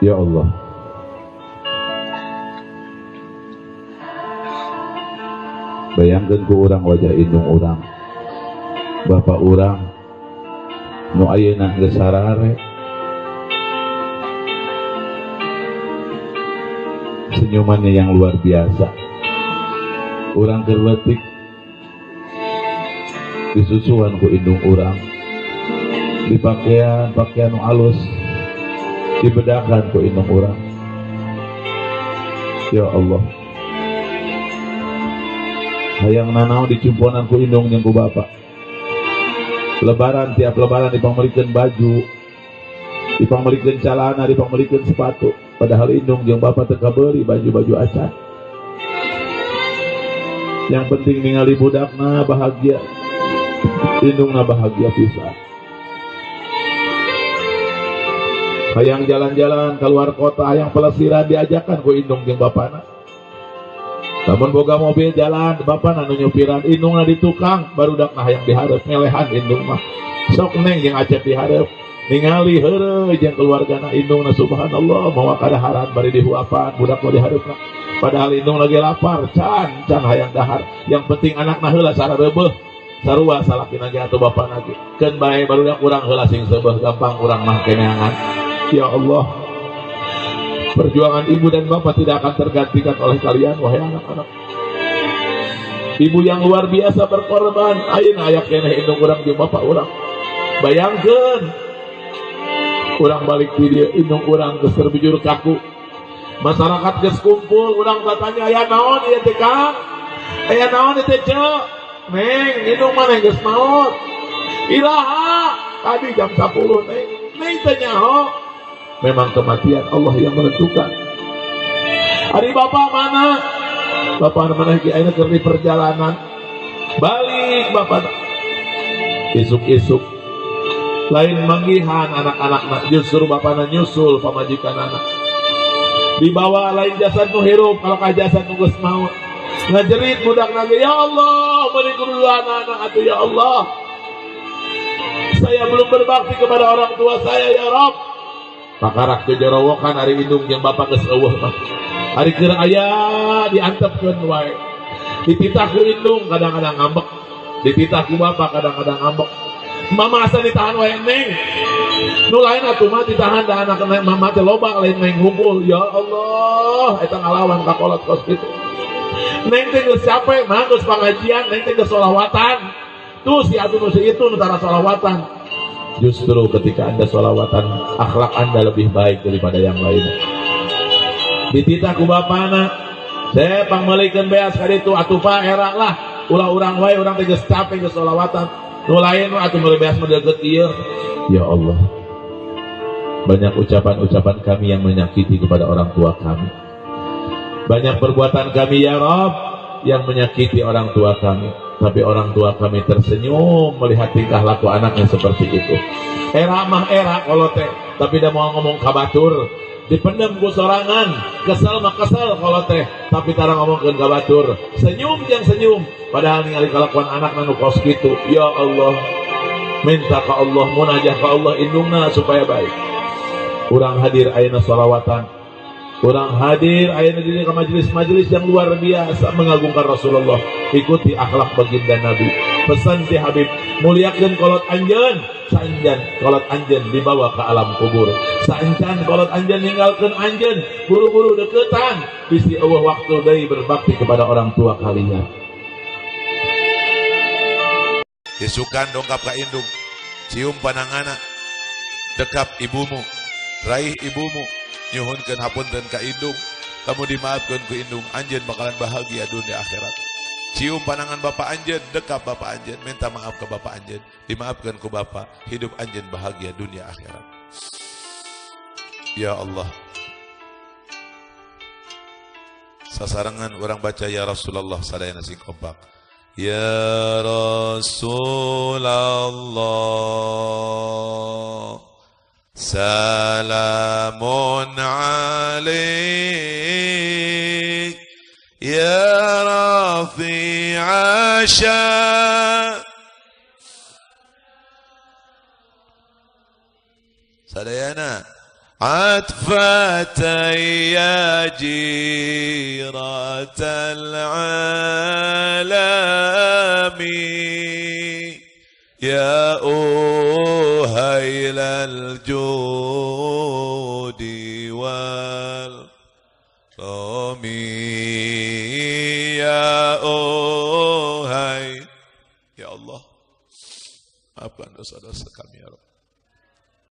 Ya Allah, bayangkan ku urang wajah indung urang, bapak urang nu ayeuna geus sarare, senyumannya yang luar biasa. Urang keur leutik disusuan ku indung urang, dipakaian pakaian nu alus dibedakan ku indung urang. Ya Allah, hayang nanaon dicumponan ku indung jeung ku bapak. Lebaran, tiap lebaran dipangmelikeun baju, dipangmelikeun calana, dipangmelikeun sepatu. Padahal indung jeung bapak teu kabeuli baju-baju acan. Yang penting ningali budakna bahagia, indungna bahagia pisan. Hayang jalan-jalan keluar kota, hayang pelesiran diajakan ku indung jeung bapana. Lamun boga mobil jalan, bapana nu nyupiran, indungna di tukang, barudakna hayang dihareup, ngelehan indung mah. Sok neng jeung Acep dihareup, ningali heureuy jeung keluargana indungna, subhanallah, mawa kadaharan bari dihuapan budak mah dihareupna. Padahal indung lagi lapar, can can hayang dahar. Yang penting anakna heula sarareubeuh, sarua salakina ge atuh bapana ge. Keun bae barudak urang heula sing seubeuh, gampang urang mah keneangan. Ya Allah, perjuangan ibu dan bapak tidak akan tergantikan oleh kalian, wahai anak-anak. Ibu yang luar biasa berkorban, ayeuna aya keneh indung urang jeung bapak urang. Bayangkeun, urang balik di dieu, indung urang geus terbujur kaku. Masyarakat geus kumpul, urang batanya aya naon ieu teh Kang? Aya naon ieu teh Ceu? Neng, indung maneh geus maot. Iraha, tadi jam 10 neng. Neng teh nyaho. Memang kematian Allah yang menentukan. Ari bapak mana? Bapak mana ki ayeuna keur di perjalanan. Balik bapak. Isuk-isuk lain manggihan anak-anak, justru bapakna nyusul pamajikan anak. Dibawa lain jasad nu hirup, kalau ka jasad nu geus maot. Ngajerit budak lagi, ya Allah, beri kudu anak-anak atuh ya Allah. Saya belum berbakti kepada orang tua saya ya Rob. Pakarak jejorowokan ari indung jeung bapak geus eueuh mah. Ari keur aya diantepkeun wae. Dititah ku indung kadang-kadang ngambek, dititah ku bapak kadang-kadang ngambek. Mama asa ditahan wae neng. Nu lain atuh mah ditahan da anak mama teh loba lain neng ngumpul. Ya Allah, eta ngalawan ka kolot kos kitu. Neng teh geus capek mah geus pangajian, neng teh geus sholawatan. Tuh si atuh nu si itu nu tara sholawatan. Justru ketika Anda sholawatan, akhlak Anda lebih baik daripada yang lain. Dititah ku bapana, saya pangmeulikeun beas ka ditu atuh pa era lah, ulah urang wae urang teh geus capek geus sholawatan. Nu lain mah atuh meuli beas mah deukeut ieu. Ya Allah, banyak ucapan-ucapan kami yang menyakiti kepada orang tua kami. Banyak perbuatan kami ya Rob yang menyakiti orang tua kami. Tapi orang tua kami tersenyum melihat tingkah laku anaknya seperti itu. Era mah era kalau teh, tapi dah mau ngomong kabatur, dipendem ku sorangan, kesel mah kesel kalau teh, tapi tara ngomongkeun kabatur, senyum yang senyum, padahal ningali kalakuan anak nu kos kitu. Ya Allah, minta ke Allah, munajah ke Allah indungna supaya baik. Urang hadir ayeuna sholawatan, urang hadir ayeuna di majelis-majelis yang luar biasa mengagungkan Rasulullah. Ikuti akhlak baginda Nabi. Pesan ti Habib, muliakeun kolot anjeun, saanjan kolot anjeun dibawa ke alam kubur. Saanjan kolot anjeun ninggalkeun anjeun, buru-buru deketan bisi eueuh waktu deui berbakti kepada orang tua kalian. Isukan dongkap ka indung, cium panangana, dekap ibumu, raih ibumu, nyuhunkeun hapunten ka indung, kamu dimaafkeun ku indung, anjeun bakalan bahagia dunia akhirat. Cium panangan bapak anjeun, dekap bapak anjeun, minta maaf ke bapak anjeun, dimaafkan ku bapak, hidup anjeun bahagia dunia akhirat. Ya Allah. Sasarengan orang baca ya Rasulullah sadayana sing kompak. Ya Rasulullah, salamun alaik, ya rafi'a sya. Sadayana عطفة يا جيرة العالم يا أهيل الجود والكرم يا أهيل. Ya Allah, maafkan dosa-dosa kami ya Rabb.